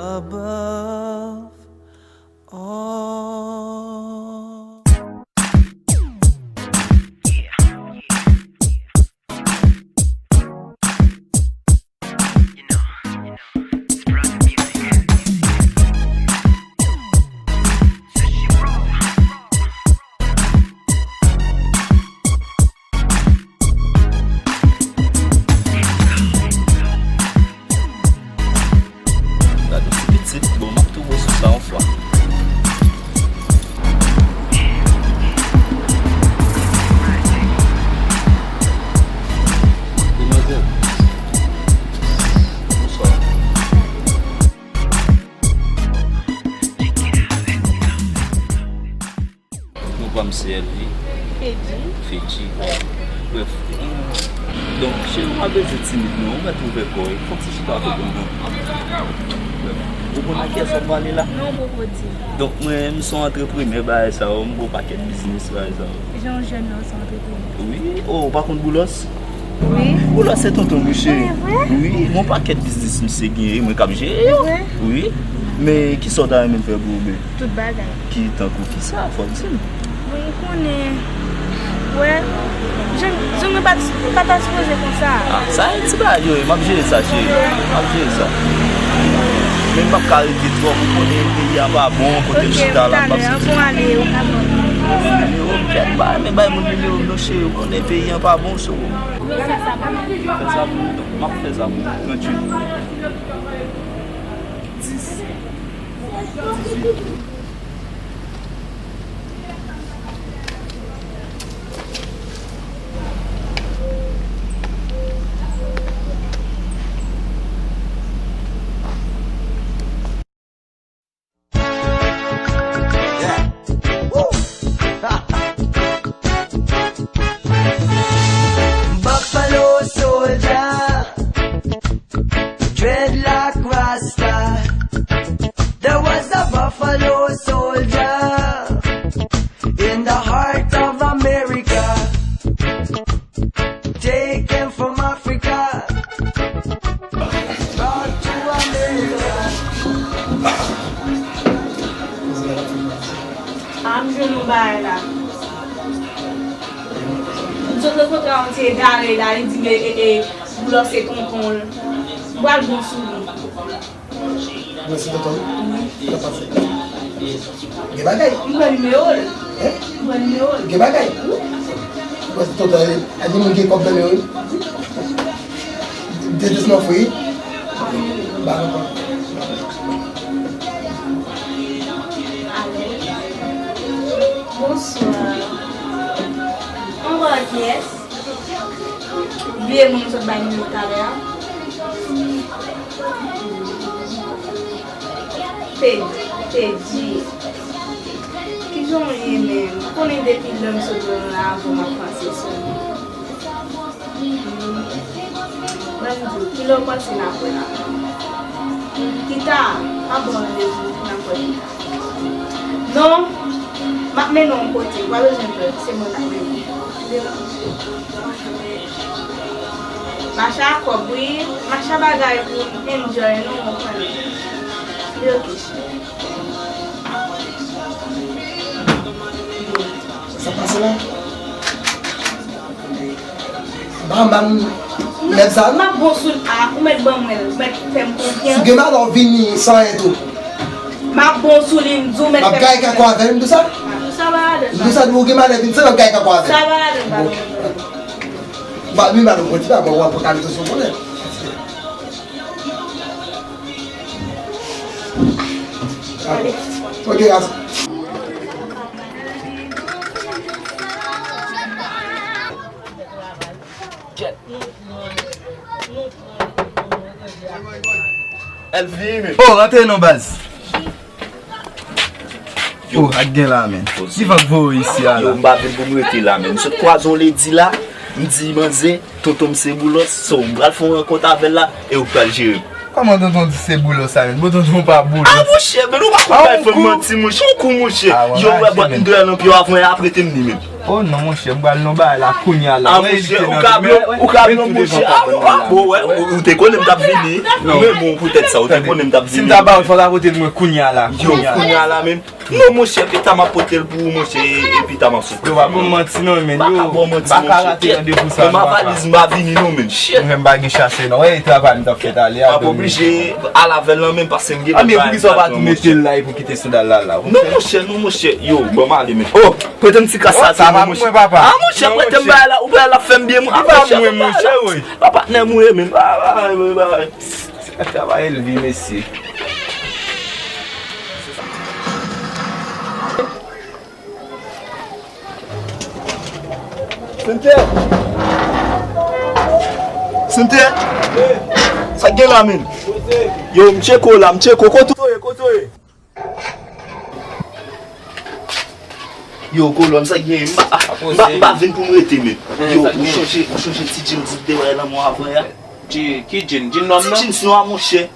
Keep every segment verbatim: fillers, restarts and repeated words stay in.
Above all. Gade yon ti pitit, bon, m ap tou gwo sou sa yon fwa. Demwazèl, bonswa. Non pa m se Elvie. Fedji. Fedji. Bref. Donk, cheri, ou pa bezwen timid non, ou mèt ouvè kò w, fòk ti chita avèk mwen non. Bref. Ou konn ak kiyès w ap pale la? Non, poko di. Donk, mwen, m se yon antreprenè, bagay sa yo, m gen yon pakèt biznis, bagay sa yo. Jan w jèn nan, w se yon antreprenè. Wi, oh, ou pa konn Boulos? Wi. Boulos se tonton m, wi, cheri. Wi, vre? Wi, gen yon pakèt biznis misye genyen, mwen k ap jere yo. Vre? Wi. Men, kisa w ta renmen m fè pou ou, men? Tout bagay. Ki tankou kisa, fò w di m. Bon, ou konnen, wè, jan, jan mwen pa t, pa ta sipoze konsa. Ah, sa e ti bagay yo ye, m ap jere sa, cheri. M ap jere sa. Men m p ap ka rete twòp, ou konnen peyi a pa bon, kote m chita la, m p ap soti. Ok, talè, bon, ale, ou ka ban m. Nimewo m, kèt, m pa renmen bay moun nimewo m non, cheri, ou konnen peyi a pa bon, so. Fè sa pou mwen. Fè sa pou mwen, donk, m ap fè sa pou mwen, tranquille. Dis. Buffalo soldier, dreadlock rasta. There was a buffalo soldier in the heart of America. Taken from Africa, brought to America. A, m jwenn yon bagay la. M sot rankontre yon ti egare la, li di m, e, e, e, Boulos se tonton l. M pral bon sou li. Mwen se tonton wi. Sa pase? Gen bagay. M pran nimewo l. Hein? M pran nimewo l. Gen bagay. Mwen se tonton wi. A di moun gen kòb nan men wi. Te dousman fri. Ba nou kòb. Alo. Bonswa. Mwen wè kiyès? Vye moun sot bay nimewo talè a. Fed-, Fedji. Kijan w ye menm? Ou konnen depi lè m sot nan la avè w m ap panse sou ou. Ban m di w, kilè w panse n ap wè la? Pita, m ap ba w randevou pou n ap wè pita. Non, m ap mennen w yon kote, ou pa bezwen pè, se mwen k ap mennen w. Mache a kòb wi, mache a bagay pou enjoy nou, ou konnen. Li oke, cheri. Sa pase la? Ban m, ban m nèg sa. M ap bon sou l a, ou mèt ban mwen l, ou mèt fè m konfyans. Si gen malè w vini san anyen tou. M ap bon sou li, m di w mèt fè m konfyans. M ap gaye kako avè l, m di w sa? M di w sa, m di w gen malè vini san, m ap gaye kako avè l. Sa pa ladan, pa ladan. Ba, mi ba nou konti la, bon, w ap pran kalite sou konnen. Ale. Ok, guys. Elvie, men. Oh, rantre non, baz. Yo. Oh, ak gen la, men. Ki van k voye isi a la? Yo, m pa vin pou m rete la, men. M sot kwaze yon ledi la, m di manzè, tonton m se Boulos, so m pral fè yon rankont avè l la, e ou k pral jere m. Kòman tonton di se Boulos sa, men? Bon, tonton pa Boulos. Ah, monchè, men ou pa konn bay fanm manti, monchè, ou kou, monchè. Yo, wè, bòt m dwe nan pye w avan, y ap rete m ni menm. Oh non, monchè, m pral nan bagay la kounye a la. Ah, monchè, ou ka blo, ou ka blo, monchè. Ah, bon, ah, bon, wè, ou, ou te konnen m t ap vini. Non. Mwen, bon, poutèt sa, ou te konnen m t ap vini. Si m ta ba ou, fò w ta pote l mwen kounye a la. Yo, kounye a la menm. Non, monchè, pita m ap pote l pou ou, monchè, e pita m ap sot. Yo, pa ban m manti non, men, yo. Pa ka ba w manti, monchè. Pa ka rate randevou sa, non, papa. Nan ma valiz, m pa vini non, men. Shit. Mwen menm pa gen chase non. Wè, e travay m t ap fè talè a. M ap oblije al avè l lan menm, paske m gen bagay m pral pran, monchè. Ah, men poukisa w pa tou mete l la epi w kite sandal la la? Non, monchè, non, monchè. Yo, ban m ale, men. Oh! Prete m ti kas sa, sa pa pou mwen, papa. Ah, monchè, prete m bagay la, ou bagay la fè m byen, mwen. Ah, monchè, prete m bagay la. Papa, patnè m ou ye, men. Ah, ah, ah, ah. Se ka travay Elvi, mesye. Sente! Sente! Sa k gen la, men? Yo, m tcheke w la, m tcheke w. Kote w ye, kote w ye? Yo, kolòn, sa gen? M pa, m pa, m pa vin pou m rete, men. Yo, ou chonje, ou chonje ti jeans ou te wè lanmò avan ya? Ki, ki jeans? Jeans nwa nan? Ti jeans nwa, monchè.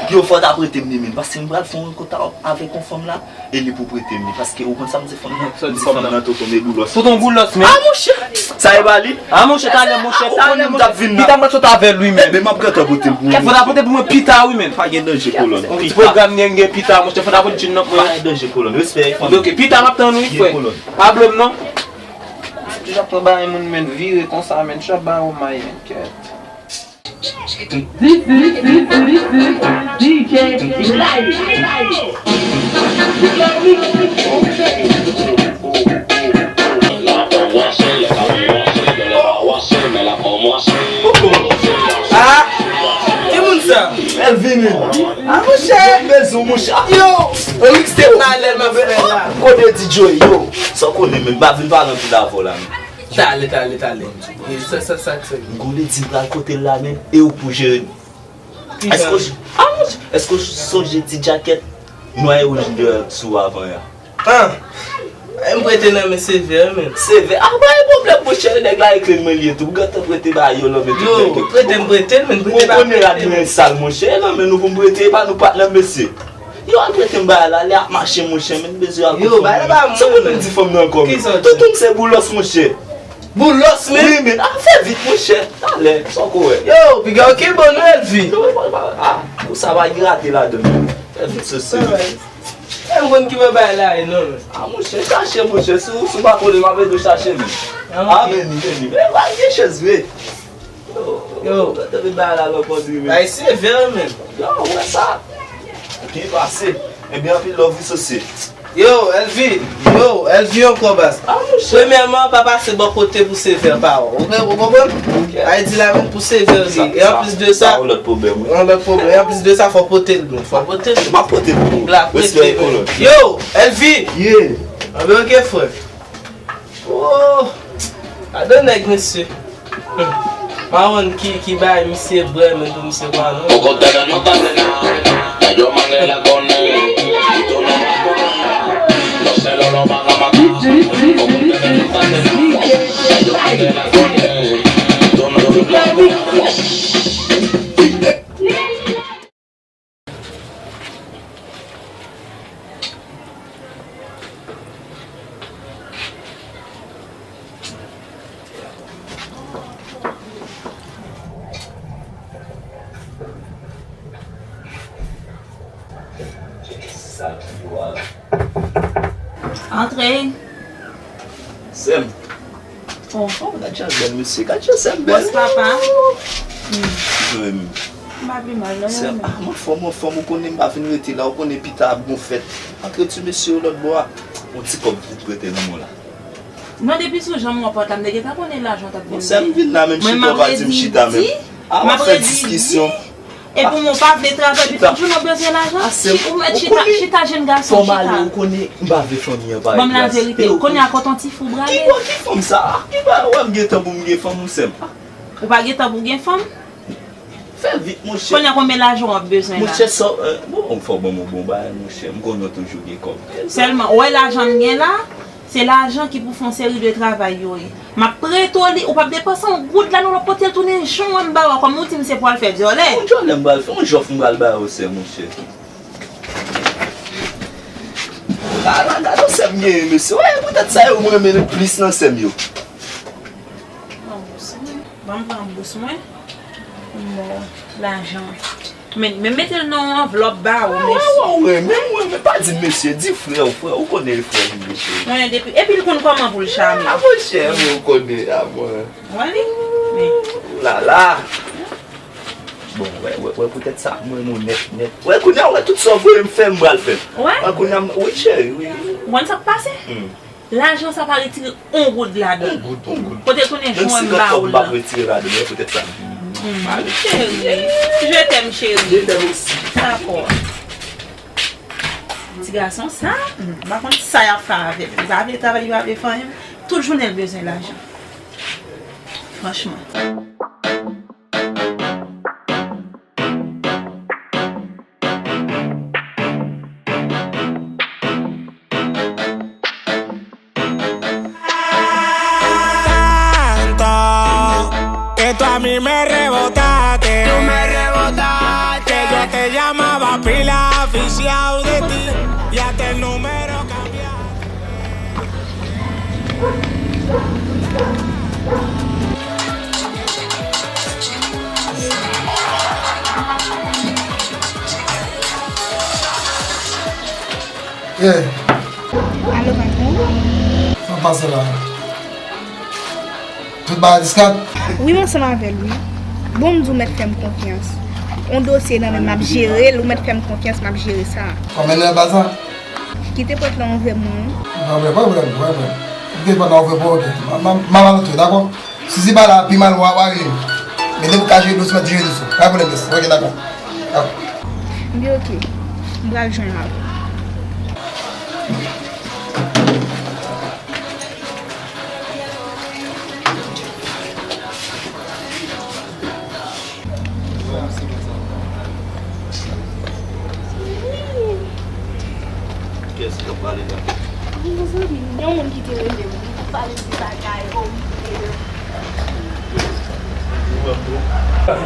Yo, fò w ta prete m li, men, paske m pral fè yon rankont avèk yon fanm la, e li pou prete m li, paske ou konn sa m di fanm nan? M di fanm nan tonton, men boulos. Tonton boulos, men. Ah, monchè! Sa e ba li? Ah, monchè, talè, monchè, talè, monchè. Pita m ap sot avè l, wi, men. Ebyen, m ap gentan pote l pou ou. Fò ta pote pou mwen pita, wi, men. Pa gen danje, kolòn. Yon ti pwogram gen, gen pita, monchè, fò ta pote jeans nan pou mwen. Pa gen danje, kolòn. Respè, fanmi. Ok, pita m ap tann, wi, frè. Pa blo m, non. Toujou ap pran bagay moun, men, vire konsa, men, toujou ap bay ou may, men, kèt. D J Light. Ah, ki moun sa? Elvin. Ah, monchè. Bezwen, monchè. Yo, yon mixtape malè m ap fè la. Kote D J yo? Sa w konnen, men, m pa vin pale anpil avè w la, men. Talè, talè, talè. E sa, sa, sa, sa. M gon ledi m pral kote l la, men, e ou k pou jere l. Èske w, ah, monchè, èske w sonje ti djakèt nwa e wouj m te wè sou w avan yè a? Ah, e m prete nan men Sevè, men. Sevè? Ah, pa gen pwoblèm, monchè, nèg la e kle mwen li ye tou. M gentan prete ba yo, lanmen tout nèg yo. Yo, prete m, prete l, men prete ba m. Ou konnen rad mwen sal, monchè, lanmen nou pou m prete, e pa nou patnè, mesye. Yo, al prete m bagay la, li ap mache, monchè, men m bezwen al kote fanm nan. Sa w konnen m di fanm nan ankò, men? Tonton m se Boulos, monchè. Boulos, men? Wi, men. Ah, fè vit, monchè. Talè, sa w ko wè. Yo, piga w kenbe w non, Elvi. Yo, pa, pa, ah, pou sa pa gen rate ladan l. Fè vit, sose. E m konn ki bò bagay la ye, non, men. Ah, monchè, chache, monchè. Si w, si w pa konnen, m ap ede w chache, men. Ah, men, men, men. Men, pa gen chèz vre. Yo. Tande bagay la, lòt bò di, men. Ay, sevè, men. Yo, ou wè sa? Byen pase. Ebyen, anpil love, wi, sose. Yo, Elvi. Yo, Elvi ankò, baz. Ah, monchè. Premyèman, pa pase bò kote pou Sevè pa wè. Ou konprann? Ok. Ay di la menm pou Sevè li. E anplis de sa, sa yon lòt pwoblèm, wi. Yon lòt pwoblèm. E anplis de sa, fò pote l, men. Fò pote l. M ap pote l pou ou. Respè, kolòn. Yo, Elvi. Yeah. Anben, ok, frè. Oh, gade nèg, mesye. Hmm. Mawon ki, ki bay misye brè, men tou misye pa non. Pocos de la nota, ya yo manera con él. Y tú no vas con él. No se lo, lo van a matar. Pocos de la nota, ya yo manera con él. Tú no, tú no. Antre. Sè m. Oh, oh, gad jan l bèl, mesye. Gad jan sè m bèl. Bòs papa. Wi. M pa pi mal, non, sè m, ah, m anfòm, m anfòm. Ou konnen m pa vin rete la. Ou konnen pita ap gon fèt. Antre ti mesye yo lòt bò a. Yon ti kòb pou prete nan men w la. Non, depi sou jan m wè pòt la, m te gentan konnen lajan w t ap vin. Bon, sè m vin la, menm chita w pa di m chita menm. Ah, w ap fè diskisyon. Epi mwen pa vle travay, epi tout jounen w bezwen lajan. Ou mèt chita, chita, jenn gason, chita. Fò m ale, ou konnen m pa vle fanmi an pa egziste. Ban m laverite. Kounye a, kote yon ti fi w prale? Ki bò, ki fanm sa? Ki bagay, wè m gen tan pou m gen fanm, ou sè m? Ou pa gen tan pou w gen fanm? Fè vit, monchè. Kounye a, konbyen lajan w ap bezwen la? Monchè, sa, eh, bon, fò ban m yon bon bagay, monchè. M konnen w toujou gen kòb. Sèlman, ou wè lajan m gen la? Se lajan ki pou fè yon seri de travay yo ye. M ap prete w li, ou p ap depanse yon goud la non, w ap pote l tounen jan an m ba w, kòm ou di m se pou w al fè dyòlè. Yon dyòlè m pral fè, yon jòf m pral ba yo, sè, monchè. Ala, gade yon sè m genyen, mesye. Wè, poutèt sa yo, mwen renmen l plis nan sè m yo. Pran bous mwen. Ban m pran bous mwen. Bon, lajan. Men, men mete l nan yon anvlòp ba ou, mesye. Wè, wè, wè, men mwen, men pa di mesye, di frè w, frè w, ou konnen e frè m, mesye. Mwen, depi, epi l konn kòman pou l chame. A, monchè, men ou konnen, a, mwen. Wè li? Men. Lala. Bon, wè, wè, wè, poutèt sa, mwen, mwen, nèt, nèt. Wè, kounye a, wè, tout sa w voye m fè, m pral fè. Wè? Wè, kounye a, m, wi, cheri, wi. Ou konn sa k pase? Hmm. Lajan sa pa retire yon goud ladan l. Yon goud, yon goud. Kote tounen jwenn ba ou la. Menm senkant kòb m p ap retire ladan l, wè, poutèt sa. Hmm, cheri. Je t'aime, cheri. Je t'aime aussi. Dakò. Ti gason sa, hmm, m pa konn sa y ap fè avè l. Li pa vle travay, li pa vle fè anyen. Tout jounen l bezwen lajan. Franchman. Tanto que tú a mí me rebotaste. Tú me rebotaste. Que yo te llamaba pila aficiado de ti. Y hasta el número cambiaste. Yeah. Alo, patwon. Sa k pase la? Tout bagay diskrèt? Wi, m ansanm avè l, wi. Bon, m di w mèt fè m konfyans. On dosye nan men m, m ap jere l, ou mèt fè m konfyans, m ap jere sa. Kòman nan baz la? Kite pòt la ouvè pou mwen. Pa gen pwoblèm, pa gen pwoblèm. Kite pòt la ouvè pou ou, ok. M a, m a, m a antre, dakò? Sousi pa la, pi mal, w a, w a rele m. Men depi w ka jere dosye, mèt jere dosye. Pa gen pwoblèm, yes. Ok, dakò. Dakò. Byen, ok. M pral jwenn avè w. Kiyès ki t ap pale la? Mezanmi, yon moun ki te rele m, li t ap pale de bagay orib.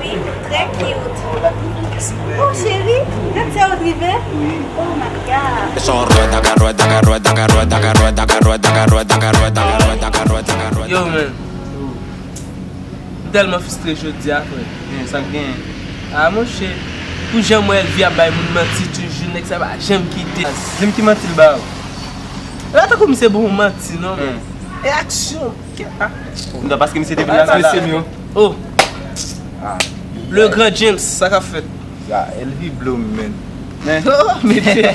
Wi, trè cute. Oh, cheri, gad sa yo t rive. Oh my God. Eso rueda, que rueda, que rueda, que rueda, que rueda, que rueda, que rueda, que rueda, que rueda, que rueda, que rueda, que rueda, que rueda. Yo, man. M tèlman fristre jodi a, frè. Men, sa k genyen? A, monchè, pou jan m wè Elvie ap bay moun manti toujou, nèg sa pa janm kite. Di m ki manti l ba ou. E pa tankou misye ba w manti, non, men. E aksyon, kèt, a. Non, paske misye te vin la, sa la. Oh. Le grand James, sa k ap fèt? Ya, Elvie blow m, man. Men. Oh, mesye.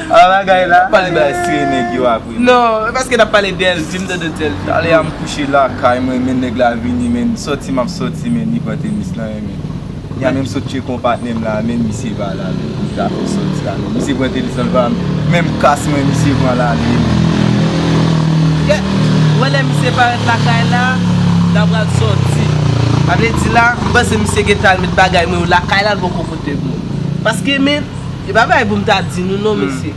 A bagay la. Pale bay sere nèg yo apre. Non, e paske n ap pale de Elvie, m tande de Elvie. Talè a m kouche lakay mwen, men nèg la vini, men sòti m ap sòti, men li pran tenis lan, men. Li a menm sot tcheke yon patnè m la, men misye pa la, men li ta fè sòti la, men misye pran tenis lan, li pa menm kas mwen, misye pran l ale, men. Gèt, ou wè lè misye parèt lakay la, l ap pral sòti. Sa vle di la, m panse misye gentan al met bagay mwen yo lakay la, l poko pote pou mwen. Paske, men, e pa bagay pou m ta di nou non, mesye.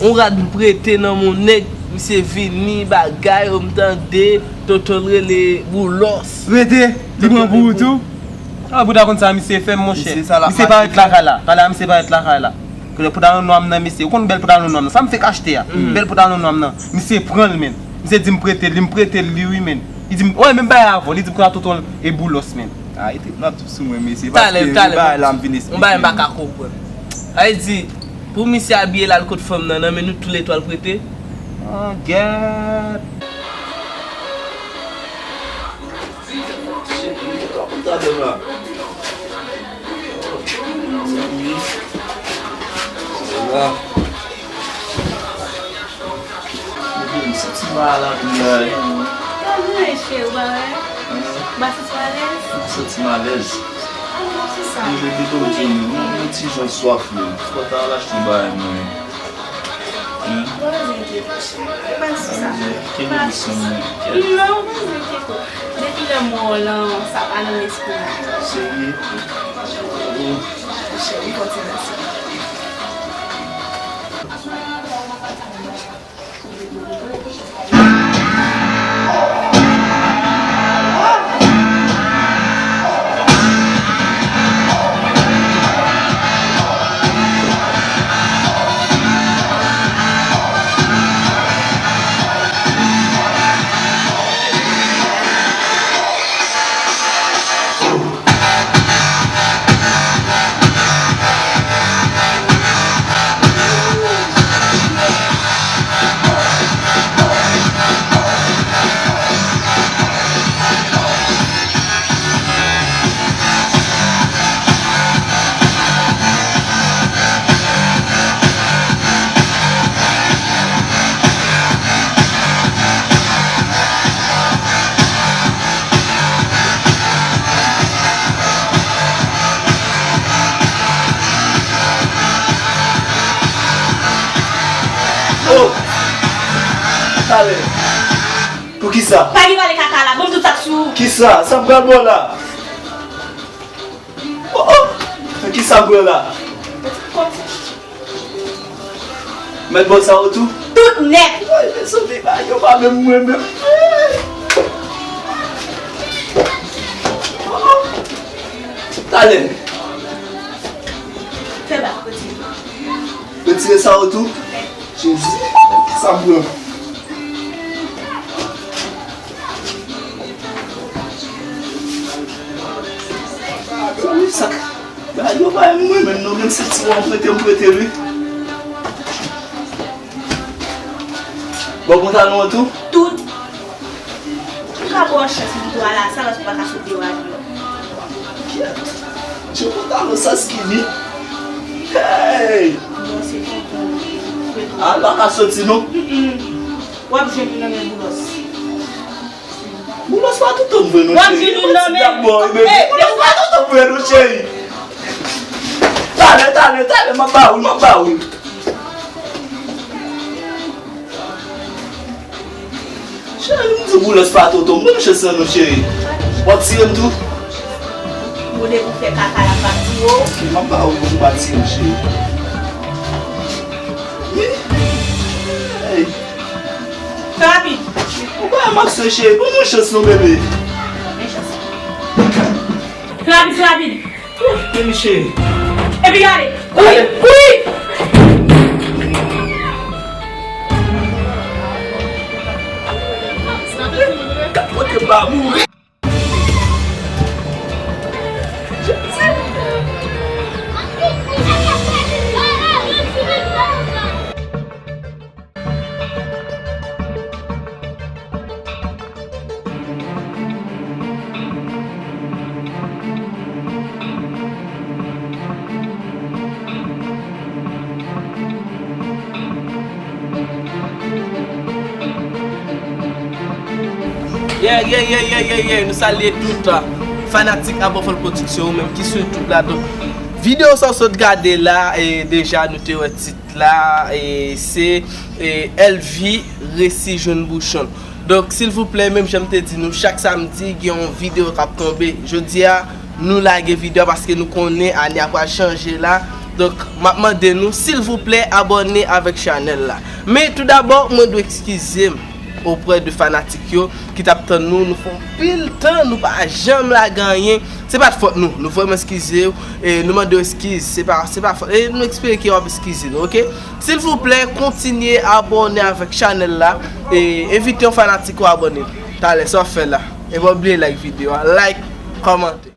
On rad m prete nan men on nèg, misye vini, bagay, m tande, tonton l rele Boulos. Prete? Li pran pou ou tou? A, pou ta konn sa misye fè m, monchè. Misye parèt lakay la. Talè a misye parèt lakay la. Pantalon nwa m nan, mesye. Ou konn bèl pantalon nwa m nan? Sa m fèk achte a. Bèl pantalon nwa m nan. Misye pran l, men. Misye di m prete l li, m prete l li, wi, men. Li di m, wè, menm bagay avè w. Li di m konsa tonton l e Boulos, men. Arete, nou ap sou mwen, mesye. Paske e bagay la m vin esplike. Yon bagay m pa ka konprann. Sa vle di, pou misye abiye l al kot fanm nan, nan men nou toulètwa l prete? An gèt. M santi m pa alèz la, wi. Gade mwen, cheri, ou pa wè? Ou pa santi w alèz? M santi m alèz. Alèz, se sa. Mwen, depi m di nou, mwen, mwen ti jan swaf, men. Fò ta al achte yon bagay mwen. Hein? Ou pa bezwen enkyete, cheri. Ou pa sou sa. Kenbe dousan, mwen. Non, ou pa bezwen enkyete. Depi lè m wè w lan, sa pa nan lespri m. Serye? Oh. Cheri, kontinye, cheri. Kisa? Pa gen pale kaka la, ban m tout sa k sou ou. Kisa? Sa m pral ba w la? Oh, oh! Men kisa m pran la? Mèt ba w sa yo tou? Tout nèt! Ay, mezanmi, bagay yo pa menm mwen menm. Talè. Fè bak, retire. Retire sa yo tou? Jezi, sa m pran. Sa, sa, bagay yo pa mwen menm non, gen se ti wa m prete, m prete wi. Bon, pantalon an tou? Tout. M ka ba w chans pou tou ala, sa rès ou pa ka sot deyò a deyò. Kèt. Ti pantalon sa skinny. Hey! Bon, se tonton. A, l pa ka soti non. Mm-mm. W ap jwenn li nan men Boulos. Boulos pa tonton vre non, cheri. W ap jwenn li nan men. Boulos pa tonton vre non, cheri. Talè, talè, talè, m ap ba ou l, m ap ba ou l. Cheri, m di Boulos pa tonton, m ban m chans lan non, cheri. W ap tire m tou? Ou depi w fè kaka la, m ap tire w. Ok, m ap ba ou pou w pa tire m, cheri. Hey. Fè rapid. Ou pa m ap swe, cheri. Ban m yon chans non, bebe. Men chans. Fè rapid, fè rapid. Men cheri. Epi gade. Kouri, kouri. Kote ba mouri. Yeah, yeah, yeah, yeah, yeah, yeah. Nou salye tout, uh, fanatik Abofol Production, ou menm ki sou YouTube la. Donk, videyo sa w sot gade la, e deja nou te wè tit la, e se, e, Elvie resi jwenn bouchon. Donk, silvouplè, menm jan m te di nou, chak samdi, gen yon videyo k ap tonbe. Jodi a, nou lage videyo a paske nou konnen ane a pral chanje la. Donk, m ap mande nou, silvouplè, abòne avèk chanèl la. Men, toudabò, mwen dwe eskize m oprè de fanatik yo ki t ap tann nou. Nou fè yon pil tan, nou pa janm lage anyen. Se pa t fòt nou. Nou vrèman eskize w, e nou mande w eskiz. Se pa, se pa fòt. E nou espere ke w ap eskize nou, oke? Silvouplè, kontinye abòne avèk chanèl la. E envite yon fanatik ou abòne. Talè, sa w ap fè la? E pa bliye like videyo a. Like, kòmante.